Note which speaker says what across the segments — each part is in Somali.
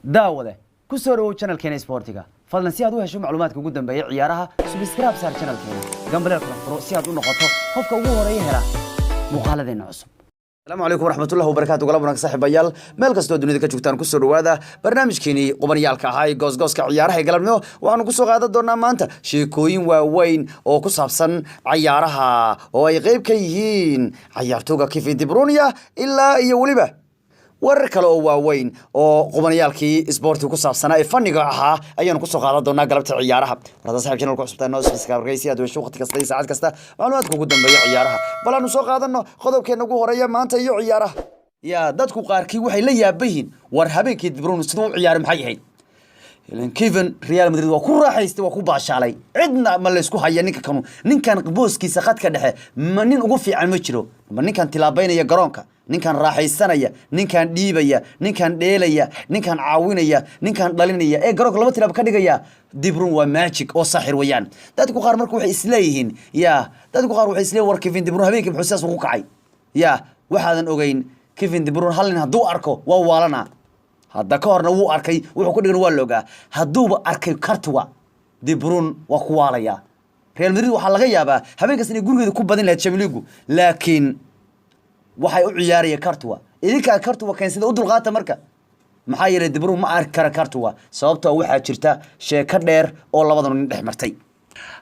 Speaker 1: Daawade, ku soo dhawow channelkeena isboortiga. Fadlan, si aad u hesho macluumaadka ugu dambeeya ciyaaraha, subscribe saar channelkeena, gambaleelkana furo si aad u noqoto qofka ugu horeeya hela muuqaaladeena cusub. Asalaamu calaykum waraxmatullahi wabarakaatu. Galab wanaag, saaxiibayaal, meel kastoo dunida ka joogtaan. Kusoo dhawaada barnaamijkeenii qubaniyaalka ahaa ee goosgooska ciyaaraha ee galabnimo. Waxaanu kusoo qaadan doonaa maanta sheekooyin waaweyn oo ku saabsan cayaaraha, oo ay qeyb ka yihiin cayaartooga Kevin De Bruyne ilaa iyo weliba warar kale oo waaweyn oo qubanayaalkii isboortiga ku saabsanaa ee fanniga ahaa ayaanu kusoo qaadan doonaa galabta ciyaaraha. Warada saaxiib, channelka cusubtaa noo subscribe si aad u hesho waqti kasta iyo saacad kasta macluumaadka ugu dambeeya ciyaaraha. Bal aanu soo qaadano qodobkeena ugu horeeya maanta iyo ciyaaraha. Yaa dadku qaarkii waxay la yaaban yihiin, war habeenkii De Bruyne siduu u ciyaaray maxay ahayd? Ilan Kevin Real Madrid waa ku raaxaystay, waa ku baashaalay. Cidna ma la isku haya ninka kanu. Ninkan booskiisa khadka dhexe ma nin ugu fiican ma jiro. Ma ninkan tilaabaynaya garoonka, ninkan raaxaysanaya, ninkan dhiibaya, ninkan dheelaya, ninkan caawinaya, ninkan dhalinaya ee garoonka laba tilaab ka dhigaya. De Bruyne waa magic oo saaxir weeyaan. Dadku qaar marka waxay isleeyihiin, yaa dadku qaar waxay isleeyihiin, war Kevin De Bruyne habeenkii muxuu sidaas ugu kacay? Yaa waxaadan ogeyn, Kevin De Bruyne hal nin hadduu arko waa waalana. Hadda ka horna wuu arkay, wuxuu ku dhigan waa loogaa. Hadduuba arkay Courtois, De Bruyne waa ku waalaya. Real Madrid waxaa laga yaabaa habeenkaas inay gurigeeda ku badin lahayd Champions League, laakiin waxay u ciyaaraya Courtois. Idinkaa Courtois keensada, u dulqaata marka. Maxaa yeelay, De Bruyne ma arki kara Courtois, sababtoo waxaa jirta sheeko dheer oo labadan nin dhex martay.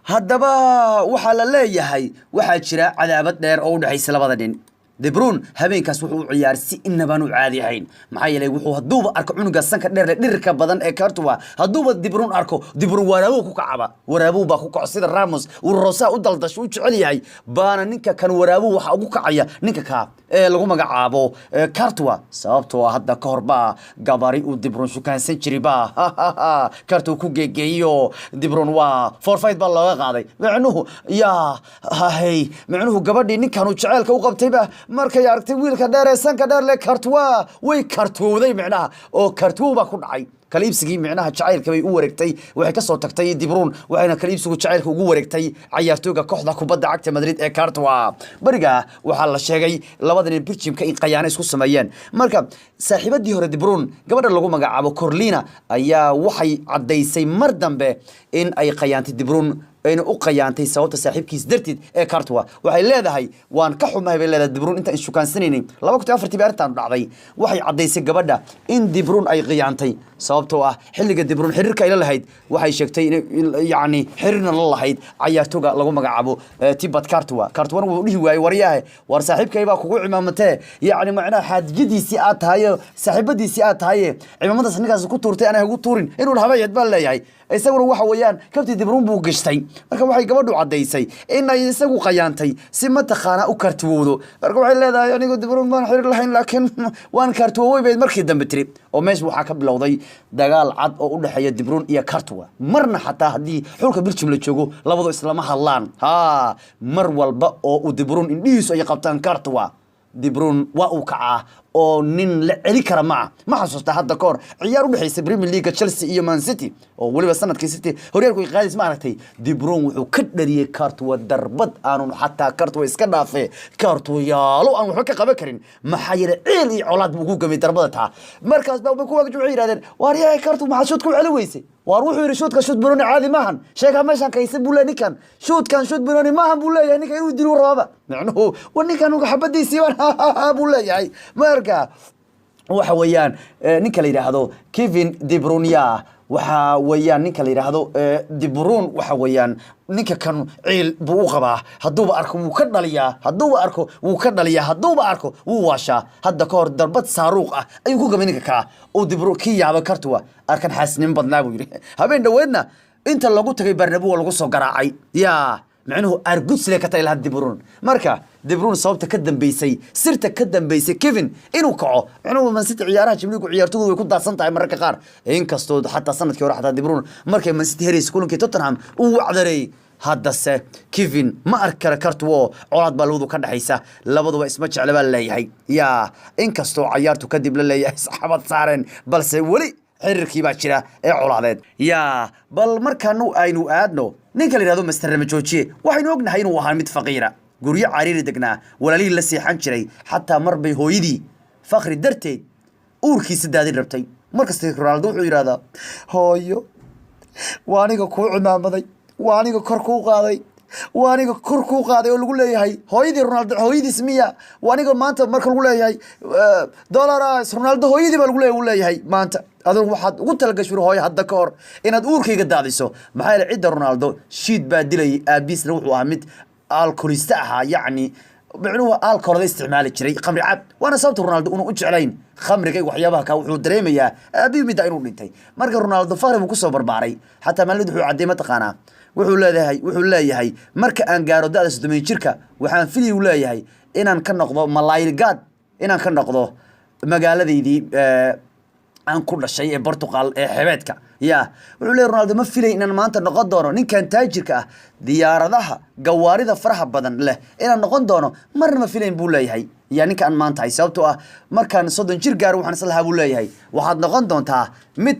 Speaker 1: Haddaba waxaa la leeyahay waxaa jira cadaabad dheer oo u dhexaysa labada nin. De Bruyne habeenkaas wuxuu u ciyaaray si inabaan u caadi ahayn. Maxaa yeelay, wuxuu hadduuba arko cunuga sanka dheer leh, dhirirka badan ee Courtois, hadduuba De Bruyne arko, De Bruyne waraabow ku kacaba, waraabow baa ku kaco. Sida Ramos uu Rosa u daldasho u jecel yahay baana ninka kan waraabow waxa ugu kacaya ninka kaa ee lagu magacaabo Courtois, sababtoo ah hadda ka hor baa gabari uu De Bruyne shukaansan jiray baa Courtois ku geegeeyo. De Bruyne waa forfeit baa looga qaaday. Micnuhu yaa hay, micnuhu gabadhii ninkan uu jaceylka u qabtayba markay aragtay wiilka dheer ee sanka dheer leh Courtois, way kartowday micnaha, oo Courtois baa ku dhacay. Kala iibsigii micnaha jacaylka bay u wareegtay. Waxay ka soo tagtay De Bruyne, waxayna kala iibsigu jacaylka ugu wareegtay cayaartooyga kooxda kubadda cagta Madrid ee Courtois. Beriga waxaa la sheegay labada nin Belgiumka in qayaano isku sameeyeen. Marka saaxiibadii hore De Bruyne, gabadha lagu magacaabo Carolina, ayaa waxay caddaysay mar dambe in ay qayaantay De Bruyne, ayna u qayaantay sababta saaxiibkiis darteed ee Courtois. Waxay leedahay, waan ka xumahay, bay leedahay, De Bruyne intaan ishukaansanaynin 2004-tii bay arrintan dhacday. Waxay caddaysay gabadha in De Bruyne ay khiyaantay, sababtoo ah xilliga De Bruyne xiriirka ay la lahayd, waxay sheegtay in yacni xiriirna la lahayd cayaartooga lagu magacaabo Thibaut Courtois. Courtoisna wuu dhihi waayey, waryahe, war saaxiibkay baa kugu cimaamatee, yacni macnaha xaadijadiisii aad tahay, saaxiibadiisii aad tahay, cimaamadaas ninkaas ku tuurtay anaa ugu tuurin inuu dhahabayad baa leeyahay. Isaguna waxa weeyaan kabti De Bruyne buu gashtay. Marka waxay gabadhu caddaysay in ay isagu qayaantay si mataqaanaa u kartuwowdo. Marka waxay leedahay, anigu De Bruyne baan xiriir lahayn, laakiin waan kartuwowey, bay markii dambe tiri. Oo meesha waxaa ka bilowday dagaal cad oo u dhexeeya De Bruyne iyo Courtois. Marna xataa haddii xulka Belgium la joogo, labadu islama hadlaan. Ha mar walba oo uu De Bruyne indhihiisu ay qabtaan Courtois, De Bruyne waa uu kacaa oo nin la celi kara maca. Ma xasuustaa hadda ka hor ciyaar u dhexaysa Premier League Chelsea iyo Man City, oo weliba sanadkii City horyaalku ay qaadaysa? Ma aragtay, De Bruyne wuxuu ka dhaliyey Courtois darbad aanun xataa Courtois iska dhaafe, Courtois yaalo aan waxba ka qaban karin. Maxaa yeelay, ciil iyo colaad buu ugu gamay darbada taa. Markaas baa kuwa waxay yidhahdeen, waar yahay Courtois, maxaad shoot ku celi weysay? Waar wuxuu yidhi, shoot-ka shoot Bruyne caadi maahan, sheegaa meeshaan kaysa buu leeyahay. Ninkan shoot-kan shoot Bruyne maahan buu leeyahay. Ninkan inuu dilo rabaaba, micnuhu wa ninkan xabadiisii baan buu leeyahay. Marka waxa weeyaan ninka la yidhaahdo Kevin De Bruyne, waxa weeyaan ninka la yidhaahdo De Bruyne, waxa weeyaan ninka kan ciil buu u qabaa. Hadduuba arko wuu ka dhaliyaa, hadduuba arko wuu ka dhaliyaa, hadduuba arko wuu waashaa. Hadda ka hor darbad saaruuq ah ayuu ku gamay ninka kaa oo De Bruyne kii yaaba. Courtois arkan xaasnimo badnaa buu yidhi. Habeen dhoweedna inta lagu tagay Bernabeu waa lagu soo garaacay. Yaa micnuhu argudsle ka tahay lahaa De Bruyne. Marka De Bruyne sababta ka dambeysay, sirta ka dambeysay Kevin inuu kaco, micnuhu Man City ciyaaraha Champions League ciyaartooydu way ku daadsan tahay mararka qaar, inkastoo xataa sanadkii hore xataa De Bruyne markay Man City helaysa kulankii Tottenham uu wacdareeyey. Haddase Kevin ma arki kara Courtois, colaad baa labadu ka dhexaysa, labaduba isma jecla baa leeyahay. Yaa inkastoo cayaartu kadib la leeyahay saxaabad saareen, balse weli xiriirkii baa jira ee colaadeed. Yaa bal markaanu aynu aadno ninka la yidhahdo Master Ramajoojiye. Waxaynu ognahay inuu ahaa mid faqiira, guryo cariiri degnaa, walaalihii la seexan jiray. Xataa mar bay hooyadii fakri darteed uurkiisa daadin rabtay.
Speaker 2: Markasta Ronaldo wuxuu yidhahdaa, "Hooyo, waa aniga kuu cimaamaday, waa aniga kor kuu qaaday, waa aniga kor kuu qaaday," oo lagu leeyahay hooyadii Ronaldo, hooyadiis miya? Waa aniga maanta marka lagu leeyahay dollars Ronaldo hooyadii baa lagu leeyahay. Uu leeyahay, "Maanta adigu waxaad ugu talagashay, hooyo, hadda ka hor inaad uurkayga daadiso." Maxaa yeelay cidda Ronaldo shiid baa dilayay, aabiisna wuxuu ahaa mid alkoholista ahaa, yacni micnuhu alkoholada isticmaali jiray, khamri cab. Waana sababta Ronaldo unu u jeclayn khamriga iyo waxyaabaha ka. Wuxuu dareemayaa aabihii midda inuu dhintay. Marka Ronaldo faqri buu kusoo barbaaray. Xataa maalid wuxuu cadday, mataqaanaa, wuxuu leeyahay, "Marka aan gaaro da'da 30 jirka, waxaan fili," uu leeyahay, "inaan ka noqdo malaayilgaad, inaan ka noqdo magaaladaydii aan ku dhashay ee Portugal ee xebeedka." Ya, wuxuu leeyahy Ronaldo, "Ma filay inaan maanta noqon doono ninkan taajirka ah, diyaaradaha, gawaarida faraha badan leh inaan noqon doono marna ma filayn," buu leeyahay. Ya, ninka aan maanta hay, sababtoo ah markaan 30 jir gaaro waxaan isla lahaa, buu leeyahay, "Waxaad noqon doontaa mid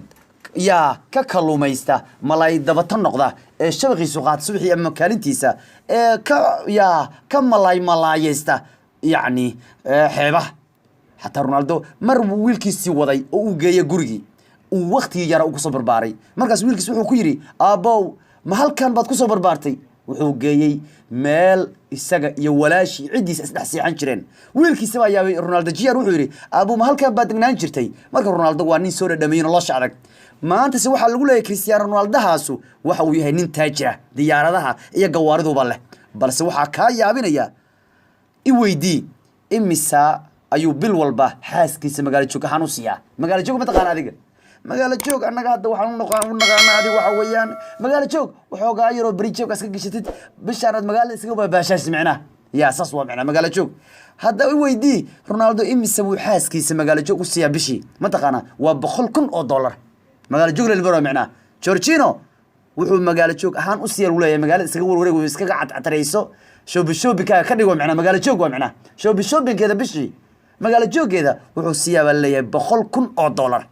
Speaker 2: yaa ka kaluumaysta, malay dabata noqda ee shabaqiisu qaata subaxii ama kaalintiisa ee ka yaa ka malay malaayeysta, yacni xeebaha." Xataa Ronaldo mar buu wiilkiisii waday oo uu geeyey gurigii uu waktigii yara uu kusoo barbaaray. Markaas wiilkiis wuxuu ku yidhi, "Aabbow, ma halkan baad kusoo barbaartay?" Wuxuu geeyey meel isaga iyo walaashii ciddiisa isdhex seexan jireen. Wiilkiisa baa yaabay, Ronaldo Jr, wuxuu yidhi, "Aabbow, ma halkan baad degnaan jirtay?" Marka Ronaldo waa nin soo dhadhamiyey nolosha adag. Maantase waxaa lagu leeyahay Cristiano Ronaldahaasu waxa uu yahay nin taajira, diyaaradaha iyo gawaariduba leh. Balse waxaa kaa yaabinaya, i weydii, imisa ayuu bil walba xaaskiisa magaalo joog ahaan u siiyaa? Magaalo joog ma taqaana adiga? Magaalo joog annaga hadda waxaan u naqaana adiga waxa weeyaan magaalo joog waxoogaa yaroo beri jeebka iska gashatid, bishaan aad magaalada iskaga baabaashaasi micnaha. Ya, saas waa micnaa magaalo joog. Hadda i weydii, Ronaldo imise buu xaaskiisa magaalo joog u siiyaa bishii? Ma taqaana? Waa $100,000 magaalo joog lelbaro micnaha. Georgino wuxuu magaalo joog ahaan u siya, leeyahay, magaalada iskaga warwareeg, iskaga cadcatarayso, shoobi shoobikaaga ka dhigo, micnaa magaalo joog waa micnaa shoobi shoobinkeeda. Bishii magaalo jooggeeda wuxuu siiyaa baa laleeyahay $100,000.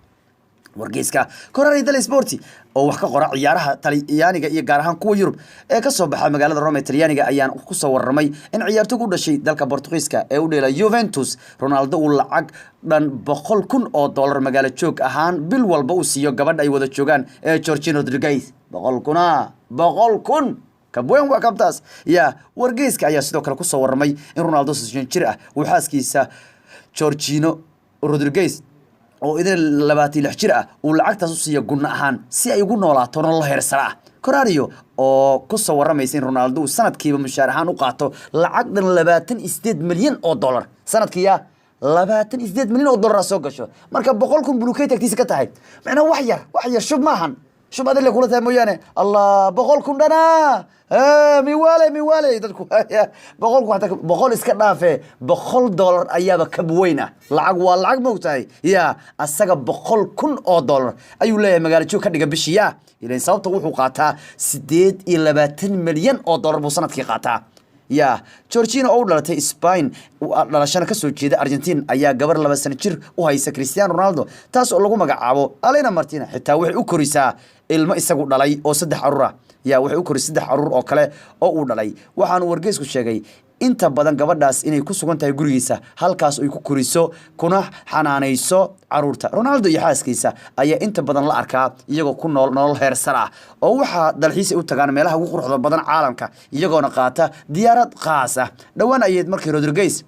Speaker 2: Wargeyska Corriere dello Sport oo wax ka qora ciyaaraha Talyaaniga iyo gaar ahaan kuwa Yurub ee ka soo baxa magaalada Rome ee Talyaaniga ayaan kusoo warramay in ciyaartoyga u dhashay dalka Bortugiiska ee u dheela Juventus, Ronaldo, uu lacag dhan $100,000 magaalo joog ahaan bil walba uu siiyo gabadha ay wada joogaan ee Georgina Rodriguez. Boqol kuna, 100,000 kabweyn waa kabtaas. Ya, wargeyska ayaa sidoo kale kusoo warramay in Ronaldo 30 jir ah uu xaaskiisa Georgino Rodriguez oo idin 26 jir ah uu lacagtaas u siiyo gunno ahaan si ay ugu noolaato nolol heersare ah. Corriere oo ku soo warramaysa in Ronaldo uu sanadkiiba mushaar ahaan u qaato lacag dhan $28 milyan sanadkii. Ya, $28 milyan soo gasho. Marka 100,000 bulukeyt agtiisa ka tahay macnaa wax yar, wax yar, shub maahan, shub adile kula tahay mooyaane. Allah, 100,000 dhana miwale miwale dadku 100,000, hataa boqol iska dhaafe, $100 ayaaba kab weyn ah. Lacag waa lacag, moogtahay. Ya, asaga $100,000 ayuu leeyahay magaalo joog ka dhiga bishii. Ya, ilan sababta wuxuu qaataa $28 milyan buu sanadkii qaataa. Ya, Georgina oo u dhalatay Spain, dhalashana kasoo jeeda Argentine, ayaa gabar 2 sano jir u haysa Cristiano Ronaldo, taas oo lagu magacaabo Alena Martina. Xitaa waxay u korisaa ilmo isagu dhalay oo saddex caruur ah. Ya, waxay u korisay saddex caruur oo kale oo uu dhalay. Waxaanu wargeysku sheegay inta badan gabadhaas inay ku sugan tahay gurigiisa, halkaas ay ku koriso kuna xanaanayso caruurta. Ronaldo iyo xaaskiisa ayaa inta badan la arkaa iyagoo ku nool nolol heersar ah, oo waxaa dalxiis ay u tagaan meelaha ugu quruxda badan caalamka, iyagoona qaata diyaarad khaas ah. Dhowaan ayeed markii Rodriguez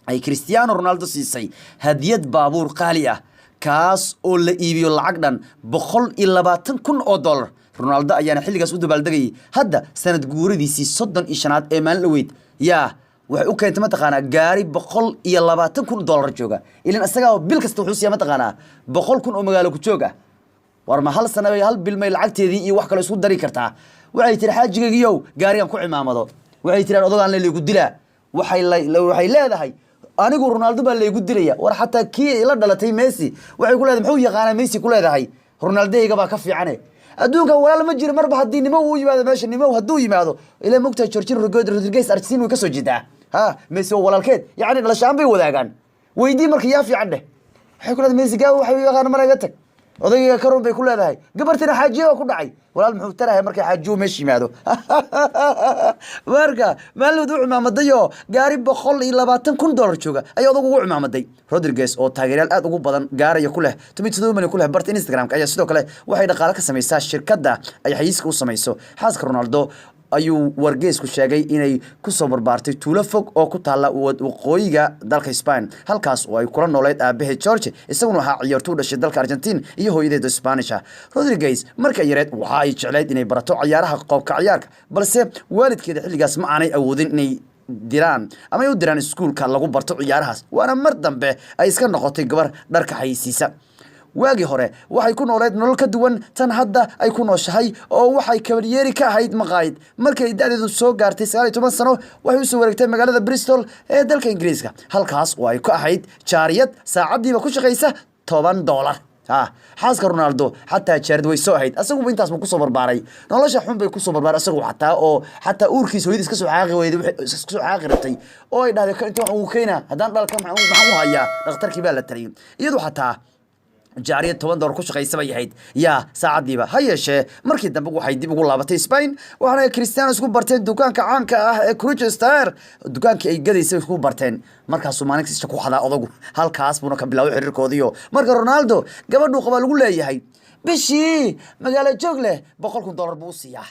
Speaker 2: ay Cristiano Ronaldo siisay hadiyad baabuur qaali ah, kaas oo la iibiyo lacag dhan $120,000. Ronaldo ayaana xilligaas u dabaaldegayay hadda sanad guuradiisii 35aad ee maalin dhaweyd. Yaa, waxay u keentay, mataqaanaa, gaari $120,000 jooga. Ilan isagaa bil kasta wuxuu siiyaa, mataqaanaa, 100,000 oo magaalo ku joog ah. War ma hal sana bay hal bil may lacagteedii iyo wax kale isku dari kartaa? Waxay tiri, "Xaajigaygiyow, gaarigan ku cimaamado." Waxay tiri, "Odogaan le laygu dilaa." Waxay leedahay, "Anigu Ronaldo baa laygu dilaya." War xataa kii la dhalatay Messi waxay ku leedahay, "Muxuu yaqaanaa Messi?" ku leedahay, "Ronaldeyga baa ka fiicane." Adduunka walaal ma jiro. Marba haddii nimo uu yimaado meesha, nimo hadduu yimaado, ilaa mogtahay Georgina Rodriguez Argentina way kasoo jeedaa. Ha, Messi waa walaalkeed, yacni dhalashaan bay wadaagaan. Weydii marka, yaa fiican dheh. Waxay ku leedahay, "Messi gaa waxay yaqaana, mar iga tag." Odayga ka run bay ku leedahay. Gabartina xaajiyo ku dhacay. Walaal, muxuu tarahay markay xaajiyo meesha yimaado? Marka maalin u cimaamadayo gaari $120,000 jooga ayaa odagu ugu cimaamaday. Rodriguez oo taageerayaal aad ugu badan gaaraya ku leh 17 milyan ku leh barta Instagram ayaa sidoo kale waxay dhaqaale ka samaysaa shirkadda ay xayiiska u samayso. Xaaska Ronaldo ayuu wargeysku sheegay inay kusoo barbaartay tuulo fog oo ku taalla waqooyiga dalka Spain, halkaas oo ay kula nooleyd aabaheed George, isaguna ahaa ciyaarto u dhashay dalka Argentine iyo hooyadeed Spanish ah. Rodriguez markay yareed waxa ay jecleyd inay barato ciyaaraha qoobka ciyaarka, balse waalidkeeda xilligaas ma aanay awoodin inay diraan ama ay u diraan iskuulka lagu barto ciyaarahaas, waana mar dambe ay iska noqotay gabar dharka xayeysiisa. Waagii hore waxay ku nooleed nolol ka duwan tan hadda ay ku nooshahay, oo waxay kabalyeeri ka ahayd maqaayid. Markay da'deedu soo gaartay 19 sano, waxay usoo wareegtay magaalada Bristol ee dalka Ingiriiska, halkaas oo ay ku ahayd jaariyad saacaddiiba ku shaqaysa $10. Ha, xaaska Ronaldo xataa jaariyad way soo ahayd, asaguba intaas buu kusoo barbaaray. Nolosha xun bay kusoo barbaaray asagu xataa, oo xataa uurkiisa hooyadiis kasoo xaaqi weyday, iska soo xaaqi rabtay oo ay dhahday, "Inta wax ugu keenaa haddaan dhalka maxaan u hayaa?" Dhakhtarkii baa la taliyay. Iyadu xataa jaariyad $10 ku shaqaysa bay ahayd yaa saacadiiba. Ha yeeshee, markii dambe waxay dib ugu laabatay Spain, waxaana ay Cristiano isku barteen dukaanka caanka ah ee Cruchester. Dukaankii ay gadaysay isku barteen, markaasuu maalin kasta ku xadaa odagu. Halkaas buuna ka bilaabay xiriirkoodiyo. Marka Ronaldo gabadhuu qabaa lagu leeyahay bishii magaalo joog leh $100,000 buu u siiyaa.